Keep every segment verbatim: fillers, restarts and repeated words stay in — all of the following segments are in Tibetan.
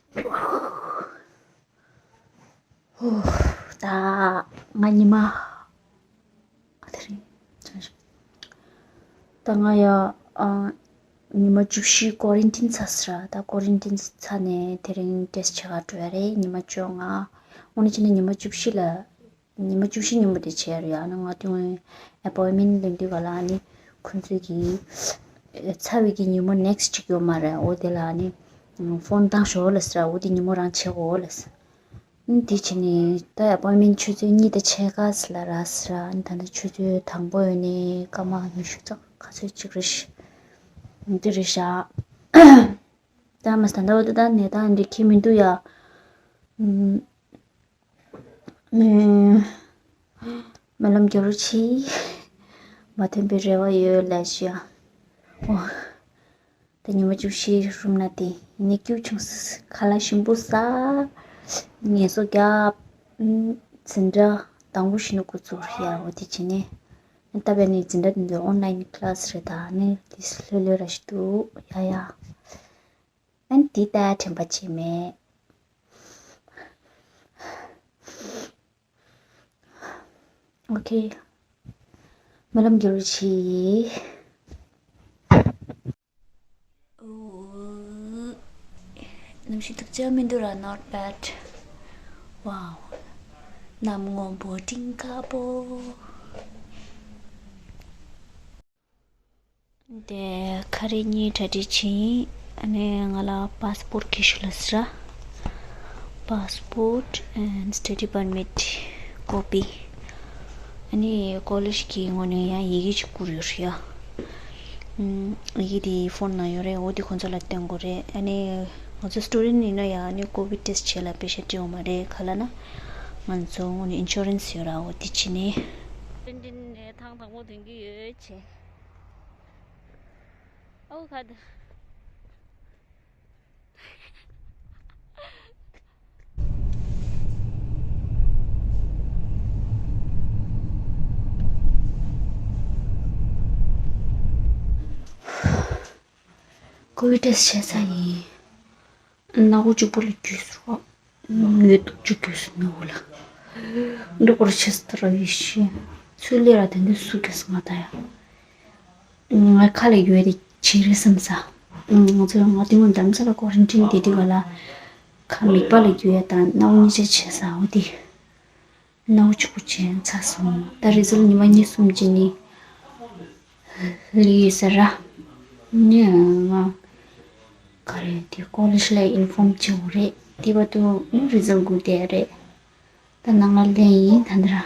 ད་ང་ཉི་མ། ཨ་དེ་རིང་། ད་ང་ཡ། ཨ། ཉི་མ་བཅུ་བཞི་ཀོ་རན་ཊིན་ཚར་སོང་ར། ད་ཀོ་རན་ཊིན་ཚར་ནས་དེ་རིང་ཊེ་སི་ཊི་བྱེད་ག་འགྲོ་ཡ་རེད། ཉི་མ་བཅོ་ལྔ། དངོས་གནས་བྱས་ན་ཉི་མ་བཅུ་བཞི་ལ། ཉི་མ་བཅུ་བཞི་ཉིན་མོ་དེ་བྱས་རེད། ཨ་ནི་ང་དུང་ཨེ་པོའིན་མེན་ཊི་ལེན་དུས་ག་ལ་ཨ་ནི་ཁོང་ཚོས་ཀྱིས་ཚར་བའི་གི་ཉིན་མོ་ནེག་སི་ཊི་གཅིག་ཡོད་མ་རེད། འོ་དེ་ལ་ཨ་ནི་ཕོན་བཏང་ཤོག་ལབ་ཟེར། འོ་དེ་ཉིན་མོ་རང་བྱེད་དགོས་ལབ་ཟེར། ཨ་ནི་དེ་བྱས་ནས་ད་ཨེ་པོའིན་མེན་ཊི་ཆུ་ཚོད་གཉིས་དང་ཕྱེད་ཀ་ཙམ་ལ་རག་ཟེར། ཨ་ནི་ད་ལྟ་ཆུ་ཚོད་དང་པོ་ཡོད་ནས་སྐར་མ་ཉི་ཤུ་རྩ་ག་ཚོད་ཅིག་རེད་ཤག་འདི་རེད་ཤག་ད་མ་ད་ལྟ་འོ་ད་ད་ནས་ད་འདི་ཁྱེད་མི་འདུག་ཡ། ཨུམ། སྨོན་ལམ་རྒྱག་རོགས་གྱིས། མ་ཐོན་པའི་རེ་བ་ཡོད་ལབ་ཤག་འོ། ད་ཉི་མ་བཅུ་བཞི་རུམ་ན་དེ་ནི་སྐྱིད་བྱུང་སོང་། ཁ་ལག་ཞིམ་པོ་ཟ། ངལ་གསོ་རྒྱབ། འཛིན་གྲྭ་དང་པོ་བཞིན་དུ་འགོ་ཚུགས་ཡ། འོ་དེ་བྱས་ནས། ད་བས་ནི་འཛིན་གྲྭ་དེ་ཚོ་ཨོན་ལའིན་ཀི་ལ་སི་རེད། ད་ནི་དེ་ལྷོད་ལྷོད་ར་ཞིག་འདུག་ཡ་ཡ། ཨན་དེ་ལྟ་དྲན་པ་བྱེད་མེད། ཨོ་ཁེ། སྨོན་ལམ་རྒྱག་རོགས་གྱིས། ཨོ། གནམ་གཤིས་སྡུག་ཅག་མི་འདུག་ར། Not bad. Wow. གནམ་སྔོན་པོ་སྤྲིན་དཀར་པོ། དེ་ཁ་རས་གཉིས་གྲ་སྒྲིག་བྱས་ཡིན། ཨ་ནི་ང་ལ་པཱ་སི་པོར་ཊི་གི་ཞུ་ལ་ཟེར། Passport and study permit copy. ཨ་ནི་ཀོ་ལེཇ་གི་ངོས་ནས་ཡང་ཡི་གེ་ཅིག་བསྐུར་ཡོད་རེད་ཡ། ཨུམ། ཡི་གེ་དེ་ཕོན་ནང་ཡོད་རེད། འོ་དེ་ཁོང་ཚོ་ལ་སྟོན་དགོས་རེད། ཨ་ནི་ང་ཚོ་སི་ཊུ་ཌེན་ཊི་ཡིན་ན་ཡང་ཨ་ནི་ཀོ་བིཌ་ཊེ་སི་ཊི་བྱེད་ལ་པེ་ཤ་སྤྲད་ཡོད་མ་རེད། ག་ལབ་ན་ང་ཚོ་དངོས་གནས་ཨིན་ཤུ་རན་སི་ཡོད་ར། འོ་དེ་བྱས་ནས། ཐེངས་དང་པོ་ཐོན་གྱི་ཡོད་བྱས། ཨོ་ཁ་ད། ཀོ་བིཌ་ཊེ་སི་བྱས་ཚར་ཡིན། སྣ་བུག་གཅིག་པོ་ལ་འགྱོད་སོང་། ངའི་ཐུག་ཅིག་འགྱོད་སོང་སྣ་བུག་ལ། འདི་སྐོར་ཆེ་སྟེ་ར་ཡེ་ཤེས། ཚུར་ལས་ར་དེ་འདྲ་སུ་གེ་སི་ང་ད་ཡ། ང་ཁ་ལ་འགྱོད་དེ་བྱེད་རེད་བསམ་ས། ང་ཚོ་ང་དེ་སྔོན་རྡ་རམ་ས་ལ་ཀོ་རན་ཊིན་དེ་དུས་ག་ལ། ཁ་མིད་པ་ལ་འགྱོད་ཡ་དང་སྣ་བུག་གཉིས་ཆ་བྱས་ས་འོ་དེ། སྣ་བུག་གཅིག་པོ་བྱས་ཚར་སོང་། ད་རི་ཛལ་ཉི་མ་གཉིས་གསུམ་རྗེས་ནས་སླེབས་ཡོད་ས་ར། ནི་ང་ག་རེ་དེ་ཀོ་ལེཇ་ལ་ཨིན་ཕོམ་བྱེད་དགོས་རེད། དེ་བར་དུ་ནི་རི་ཛལ་སྒུག་བསྡད་རེད། ད་ནང་ལ་ལན་ཡིན་ད་འདི་ར།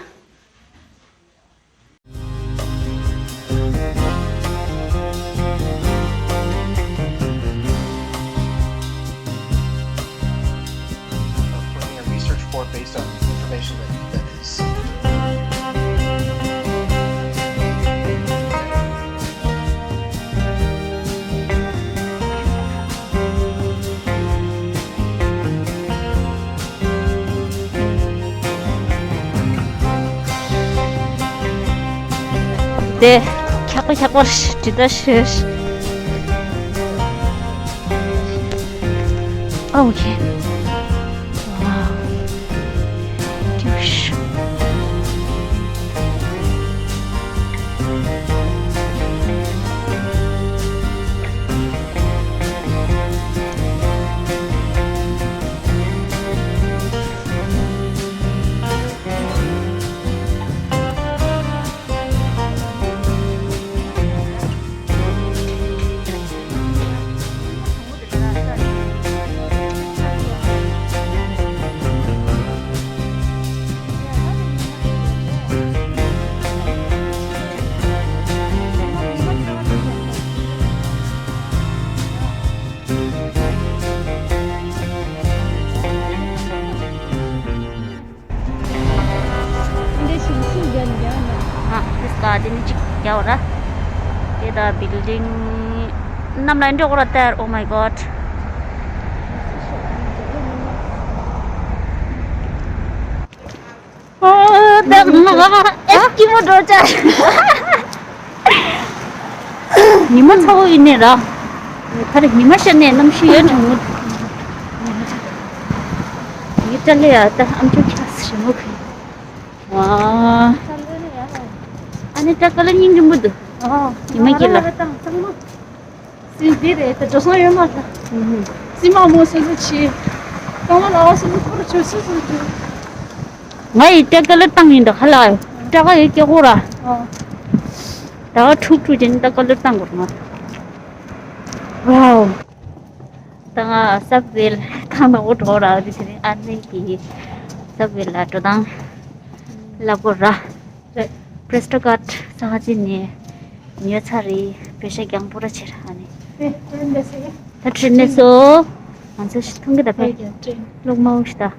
Of putting a research report based on information that, that is. དེ་འཁྱག་པ་འཁྱག་པ་ཞིག་དྲི་ད་ཤེས། ཨོ་ཁེ། ཝའོ། ཀྱུ་ཤུ། འདི་ཞིག་ཤིག་རྒྱབ་རྒྱབ་ན། ཨ། this car དེ་ནི་གཅིག་རྒྱབ་ར། དེ་ད་བིལ་ཌིང་གནམ་ལ་འགྲོ་གོ་ར་དར། Oh my God. ཨོ་ད་ང་ཨེ་སི་ཀི་མོ་འགྲོ་ཆ། ཉི་མ་ཚ་བོ་ཡིན་ནས་ར། ད་རེས་ཉི་མ་ཤར་ནས་གནམ་གཤིས་ཡོད་དྲང་མོ། ཅ་ལེ་ཡ་ད་ཨམ་ཅོག་ཁྱག་སི་རི་མོ་ཁུ། ཝ། ཨ་ནི་ད་ཀ་ལ་སྙིང་རྗེ་མོ་འདུག་ཉི་མ་སྐྱིད་ལ། སྲིད་འདི་རེད་ད་འགྲོ་སོང་ཡོད་མ་ད། སྲིད་མ་མོ་སོ་སོ་ཆི། ཀ་མ་ལ་བ་སོ་སོ་ཁོ་ར་ཆོས་སོ་སོ་ཆོས། ང་ཡི་ད་ཀ་ལ་བཏང་ཡིན་ད་ཁ་ལ། ད་ཀ་ཡི་སྐྱེ་ཁོ་ར། ད་ཁྲུག་ཁྲུག་ཅན་ད་ཀ་ལ་བཏང་དགོས་ང་། ཝའོ། ད་ང་སབ་ཝེ་ལ་ཐང་ན་འོ་འགྲོ་ར་རི་དེ་རིང་ཨ་ནེ་གི་སབ་ཝེ་ལ་འགྲོ་སྟངས་ལབ་དགོས་ར། རེད། པྲེ་སི་ཊོ་ཀཊ་ས་ཆ་ནས་ཉོས་ཚར་རེད། པེ་ཤ་རྒྱང་པོ་ར་ཆེར་ཨ་ནེ། ཨེ་ཁྲེན་ལས་སེ། ད་ཁྲེན་ལས་སོ། ང་ཚོ་ཤི་ཐུང་གི་ད་ཕེ། ཁྲེན་ཁྲེན། ལོག་མ་འོང་ཤི་ད།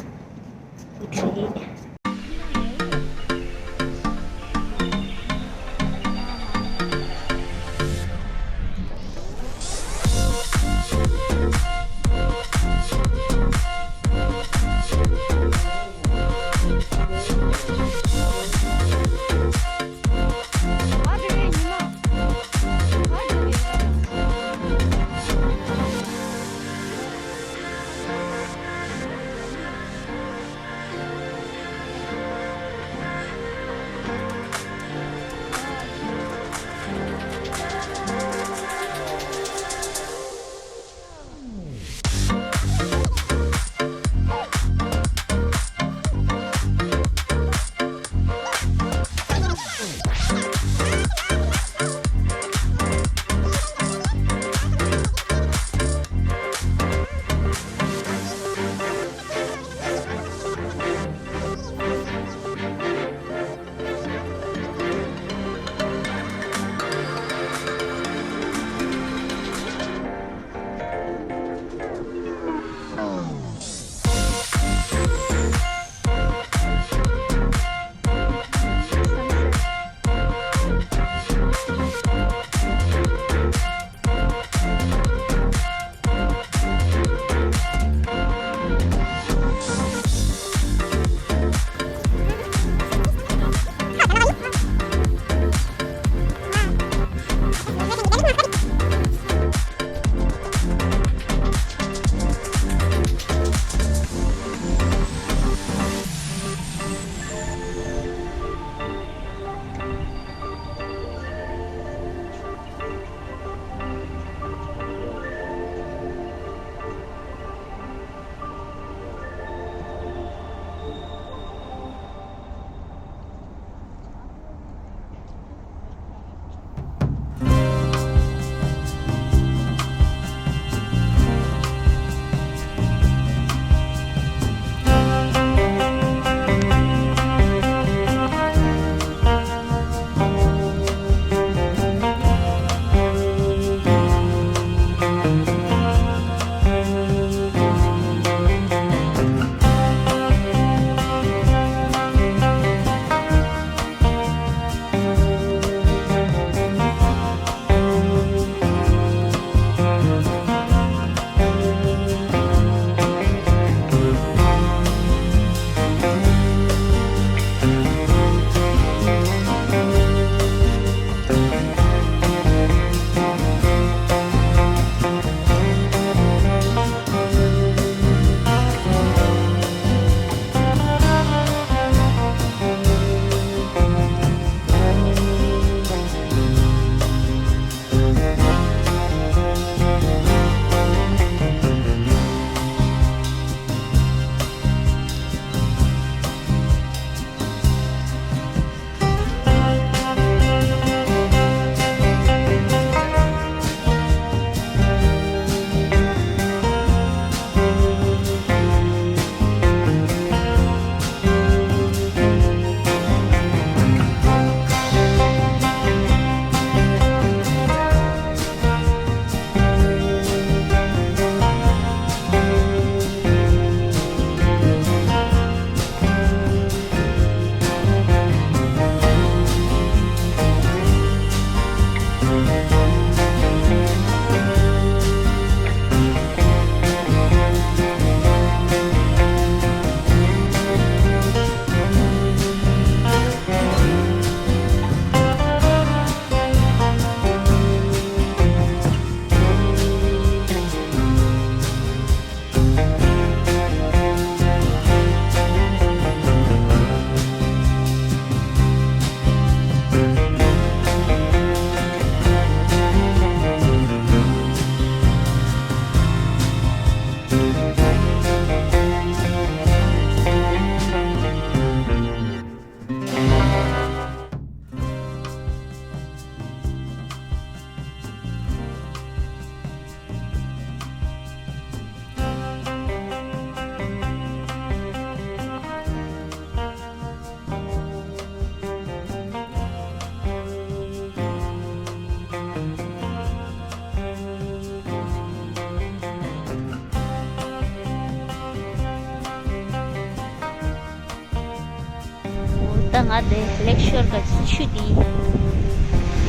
ད་ང་དེ་ལེག་ཤོར་ག་ཆུ་དེ་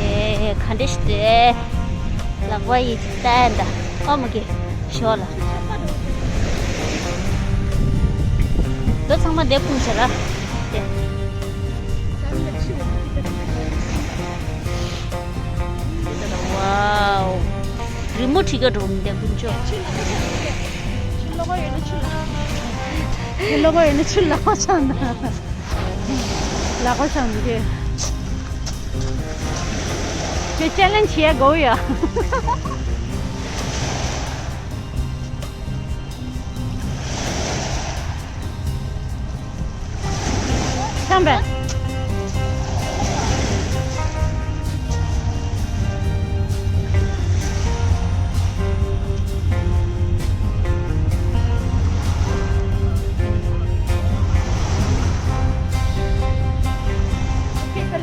ཨེ་ག་འདྲ་ཞིག་དེ་ལག་པ་ཡི་ཅིག་ལྟ་ཡ་ད་ཨོ་མ་གི་ཞོ་ལ་ད་ཚང་མ་དེ་ཕུང་བྱེད་ར་དེ། ཝའོ། རི་མོ་ཁྲིད་ག་འགྲོ་མི་འདུག་དཀོན་མཆོག་ལོ་ག་ཡོད་ན་ཆུ་ལ། ལོ་ག་ཡོད་ན་ཆུ་ལ་ཆང་ད། ལ་ག་ཆང་འདི་གས། ཁྱོད་ཅེ་ལེན་ཇི་བྱེད་དགོས་ཡ། ཆང་པས།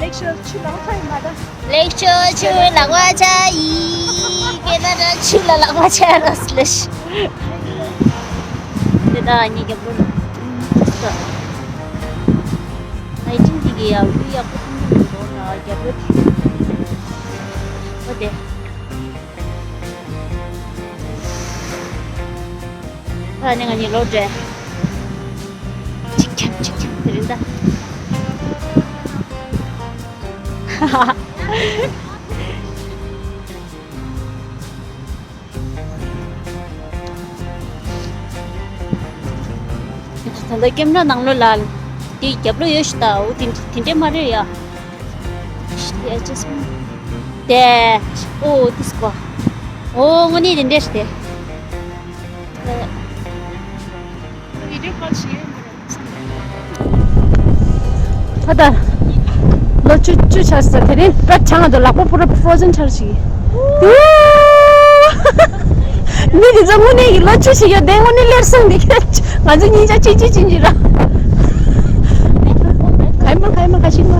ལེགས་ཤོ་ཆུ་ལང་ཚ་ཡིན་མ་ད། ལེགས་ཤོ་ཆུ་ལག་པ་ཆ་ཡིན། སྐད་ན་ད་ཆུ་ལ་ལག་པ་ཆ་ར་སི་ལེ་ཤི། དེ་ད་ངའི་རྒྱབ་ལོགས་ལ། ལའི་ཊིང་དེ་གི་ཡག་ལུས་ཡག་པོ་ཐུང་ཐུང་འདུག་ན་རྒྱབ་ལོགས་དེ། ཨོ་དེ། ད་ནི་ང་གཉིས་ལོག་འགྲོ། ཅིག་ཁྱབ་ཅིག་ཁྱབ་དེ་རིང་ད། ད་ལྟ་ཀེམ་ར་ནང་ལོགས་ལ་དེ་རྒྱབ་ལོགས་ཡོད་ཤི་ད། འོ་དེ་དེ་འདྲས་མ་རེད་ཡ། དེ་ཨོ་དེ་སྐོ། ཨོ་དངོས་གནས་དེ་འདྲས་རེད་དེ། ད་བི་ཌི་ཡོ་ཀོལ་བྱེད་ཡོད་མ་རེད། ད་ལྟ་ལོ་བཅུ་བཅུ་ཆགས་ས་དེ་རིང་དཔེ་ཆང་དུ་ལག་པ་པུ་ར་ཕོ་རོ་ཛན་ཆགས་ཤིག་མི་དེ་ཚོ་དངོས་གནས་ཀྱི་ལོ་བཅུ་ཞིག་ཡོད་དེ་དངོས་གནས་སླེབས་སོང་། འདི་ཁྱེད་ང་ཚོ་གཉིས་ཆ་གཅིག་གཅིག་ཅིག་ཅིག་ར། ཁ་ཡི་མོ་ཁ་ཡི་མོ་ཁ་ཤིག་མོ།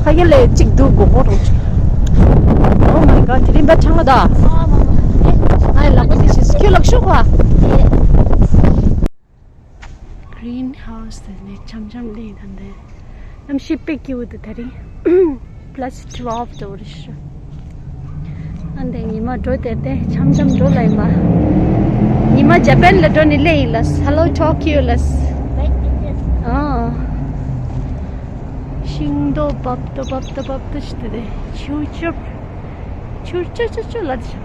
ཁ་ཡི་ལས་གཅིག་འདུག་གོ་གོ་རོགས། Oh my god, དེ་རིང་དཔེ་ཆང་ལ་ད། ང་ཡི་ལག་པ་དེ་ཞིག་ཁྱོད་ལག་ཤོག་ག Green house དེ་ནས་འཆམ་འཆམ་ལས་དང་དེ། གནམ་གཤིས་དཔེ་སྐྱིད་པོ་འདུག་ད་རིང་། Plus twelve འགྲོ་རེད་ཤག་ཨ་འདས་ཉི་མ་འགྲོ་དེ་དེ་འཆམ་འཆམ་འགྲོ་ལ་ཡིན་པ། ཉི་མ་ཇ་པན་ལ་འགྲོ་ནི་ལས་ཡིན་ལ། Hello Tokyo ལ། ཨ། ཤིང་སྡོང་བབ་ཏོ་བབ་ཏོ་བབ་ཏོ་ཞིག་དེ་དེ་ཆུ་ཆུ་ཆུ་ཆུ་ཆུ་ཆུ་ལ་དེ་ཤག་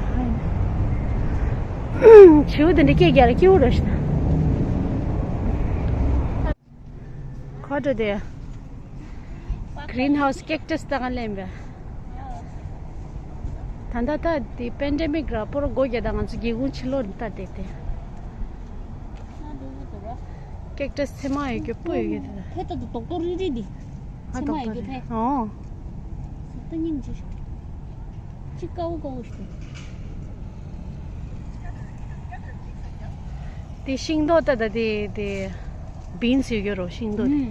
བྱིའུ་དེ་འདྲ་སྐད་རྒྱག་ར་སྐྱིད་པོ་རེད་ཤག་ཁོ་འགྲོ་དེ། Green house cactus ལྟ་ག་ལེན་པས། ད་ལྟ་ད་དེ་པེན་ཌེ་མིག་ར་པོ་ར་སྒོ་རྒྱག་ད་ང་ཚོ་སྒེའུ་ཁུང་ཕྱི་ལོགས་ནས་ལྟ་བསྡད་དེ། ཀེག་ཊས་ཚེར་མ་ཡོད་རྒྱུ་སྤུ་ཡོད་རྒྱུ་དེ། ཕེ་ཏོ་དོ་རྡོག་རྡོག་རིལ་རིལ་འདི། ཨ་ཚེར་མ་ཡོད་རྒྱུ་ཕེ། ཨོ། ཟུག་ཏ་སྙིང་རྗེ། ཅི་དཀར་པོ་དཀར་པོ་ཞིག་འདུག་དེ་ཤིང་ཏོག་ད་ད་དེ་དེ། བིན་སི་ཡོད་རྒྱུ་རོ་ཤིང་ཏོག་དེ།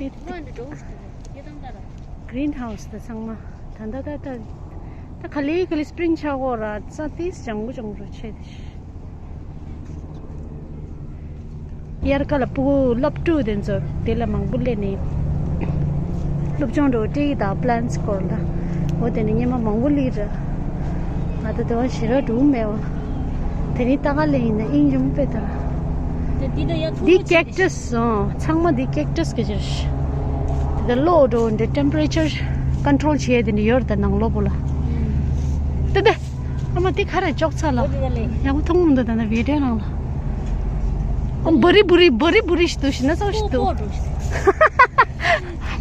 ཨུམ། དེ་ང་འདི་འགྲོ་ཞིག་འདུག་ཡོད་དམ་ད་ར། Green house ད་ཚང་མ། ད་ད་ད་ད། ད་ག་ལེ་ག་ལེ་སི་པི་རིང་ཆགས་གོ་ར་ཙ་ཏིས་ལྗང་གུ་ལྗང་གུ་རུ་ཆེ་དེ། དབྱར་ཁ་ལ་ཕྲུ་གུ་སློབ་ཕྲུག་དེ་ཚོ་དེ་ལ་མང་པོ་སླེབས་ནས་སློབ་སྦྱོང་འགྲོ་སྤྲེལ་དང་པི་ལན་སི་སྐོར་ལ། འོ་དེ་ནས་སྙེ་མ་མང་པོ་སླེབས་ར། ང་ད་དེ་བ་ཞེ་དྲག་འགྲོ་མེད་བ། དེ་རིང་ལྟ་ག་ལེ་ཡིན་ན་དབྱིངས་འཇམ་པོ་དཔེ་དར། དེ་འདི་ད་ཡ་ཐུག་འདི་ཀེག་ཊས་སོང་། ཚང་མ་འདི་ཀེག་ཊས་གི་ཅིག་རེད། དེ་ད་གློག་འགྲོ་འདི་ཊེམ་པ་རེ་ཅར་ཀོན་ཊོལ་བྱེད་དེ་འདི་ཡོད་རེད་ད་ནང་ལོགས་པོ་ལ། དེ་དེ། ཨ་མ་དེ་ཁ་ར་ཅོག་ཚ་ལ། འོ་དེ་ད་ལེ། ཡག་པོ་མཐོང་མི་འདུག་ད་ན་བི་ཌི་ཡོ་ནང་ལ། ཨ་བུ་རི་བུ་རི་བུ་རི་བུ་རི་ཞིག་འདུག་ཞིག་ན་ཚ་ཞིག་འདུག་པོ་པོ་འགྲོ་ཞིག་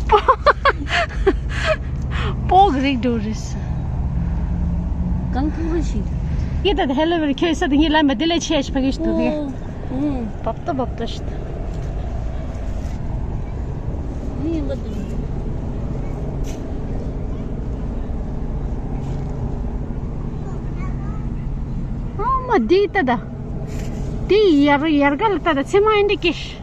པོ། པོ་གི་རིགས་འགྲོ་རེད། གང་ཐུག་རེད་ཞིག་ཡེ་ད་ད་ཧེ་ལོ་བེར་ཁྱོད་ས་དེ་ངའི་ལམ་མ་དེ་ལས་ཆེ་ཞིག་ཕ་གི་ཞིག་འདུག་གི། ཨུམ། བབ་ཏོ་བབ་ཏོ་ཞིག་འདུག་ཨུམ། ཨ་མ་འདི་ལྟ་ད། འདི་ཡར་ཡར་ག་ལ་ལྟ་ད་ཚེར་མ་ཨེ་འདྲ་སྐྱེས།